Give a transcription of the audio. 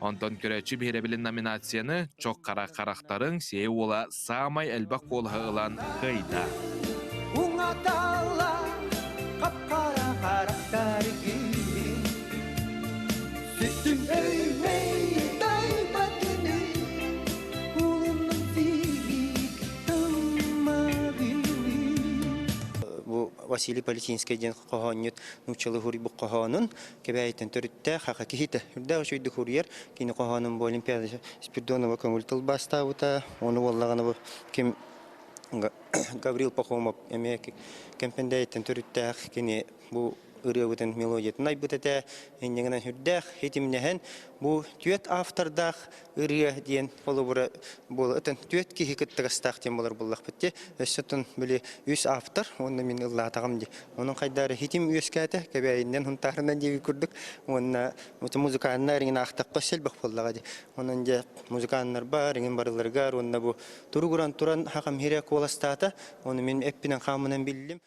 Онтон көрөөччү биһирэбилин номинацияны Чох хара харахтарыҥ сиэй уола саамай элбэх куолаһы ылан кыайда. Уҥаталла хап-хара харахтаргын Сүттүм өймөй тайбатыны Улуннум сиик тыммагыны Бу Василий Полетинский диэн хоһоонньут нууччалыы хуруйбут хоһоонун Кэбээйиттэн төрүттээх хаха киһитэ үрдээх үчүгэйдик хуруйар. Кини хоһоонун бу Олимпиада Спиридонова көҥүл тылбаастаабыта. Ону буоллаҕына бу ким Гаврил Пахомов эмиэ Кэмпэндээйиттэн төрүттээх кини бу ырыабытын мелодиятын айбыт этэ. Инньэ гынан үрдээх хитимнэһэн бу түөрт автордаах ырыа диэн холобура буола ытын түөрт киһи кыттыгастаах диэн буолар буоллахпыт дии. Өссө оттон били үс автор уонна мин ыллаатаҕым дии. Онон хайдары хитим үөскээтэ кэбээйиннэн хунтаарынан диэби курдук уонна музыканнар иҥин аахтахха сэлбэх буоллаҕа дии. Онон дьэ музыканнар бар иҥин барыларыгар уонна бу туругуран туран хахам хире куоластаата. Ону мин эппинэн хаамынан биллим.